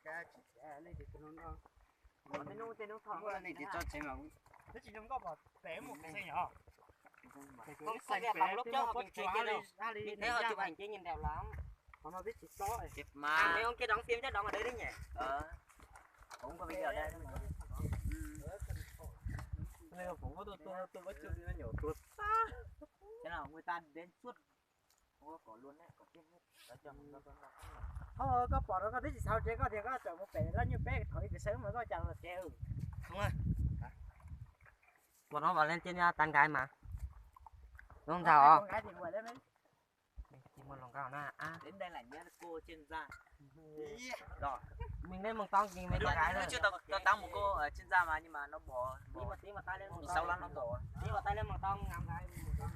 Kab tsis txiav nej ces tus no no. Muaj nej ces tso tsev mas. Twb tsis zoo nkauj pom pem mus pem xeem yom. Koob xeem pem lub coj pem tsev kiag li. Neb ho chụp ảnh chứ nhìn đẹp lắm. Qhov no twb tsis txob. Ces mas. Mấy ông kia đóng phim chắc đóng ở đây đấy nhỉ? Ờ. Cũng có video đây. Tus ua tus ua tus ua tsuj no nyuam qhuav tag. Thế là người ta đến suốt. Không có cỏ luôn đấy, cỏ chết hết. Tao cho mày lo con lo. Thôi, koj pom rau koj twb tsis xav tsev koj tias koj tseem mus pem lab nyuj peb thaum ib pliag sawv mas koj cas los tsev. Ua no vas leej ciaj nyob tag nkaib mas. Zoo nraug os. Tsis muaj hluas nkauj na. Đến đây là nhớ cô chuyên gia. Rồi. Mình đến Mường Tong thì mấy con gái rồi. Trước tao tao tắm một cô ở chuyên gia mà nhưng mà nó bỏ bỏ. Xấu lắm nó bỏ. Tí vào tay lên Mường Tong ngắm cái Mường Tong.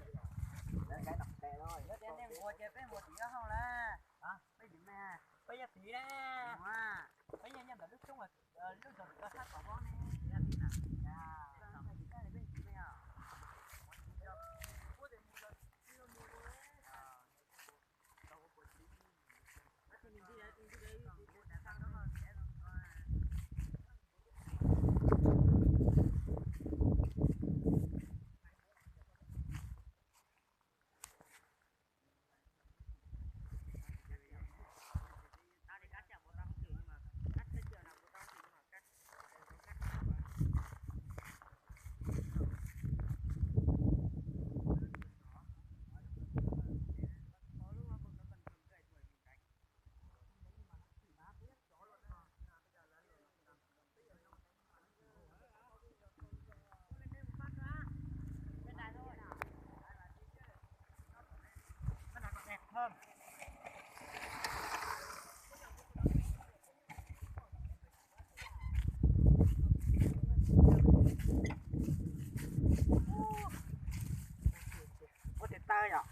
Đấy cái đọc tệ thôi. Nhớ đến đêm mùa trời peb mùa tỉ nó không là. Hả? Peb dĩ mẹ. Peb dĩ tỉ nè. Peb dĩ nhân tao lúc sống rồi. Ua tes taw yom.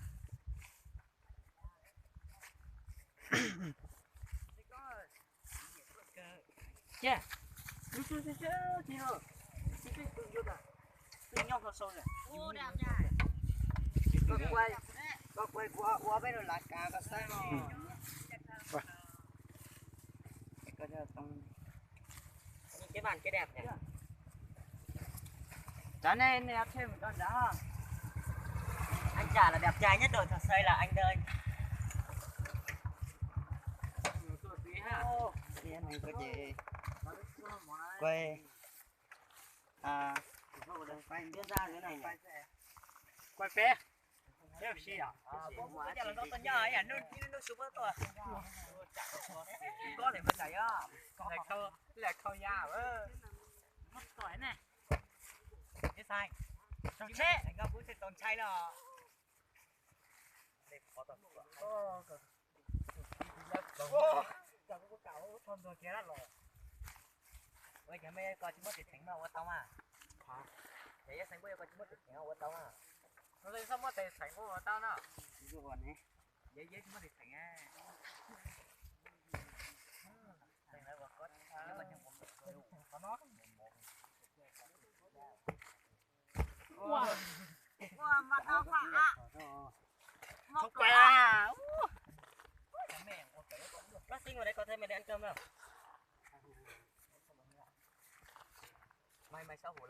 Che, nyob hauv sau. Koj quay, koj quay kuv ua peb rau lav kav koj saib no. Cái bàn cái đẹp nhỉ? Chó này, này thêm một con đó. Anh chả là đẹp trai nhất đội trò xây là anh đây. Ô, cái này có gì? Quay. À, quay ra cái này nhỉ? Quay peb. Peb si à? Có thể mới chảy á. Là khâu, là khâu da. Mất tỏi này. Cái sai. Trong chết. Anh có cũng sẽ tồn chay đó. Ua cas mej koj tsis muab tes theev no ua tau mas? Yog xeev koj tsis muab tes theev no ua tau mas? Txhob muab tes theev ua tau no. Yog tsis muab tes theev. Ua, ua mas tau mas. Không phải à. Bác sĩ ngồi đây có thể mày đi ăn cơm không? Mày mày sao hổ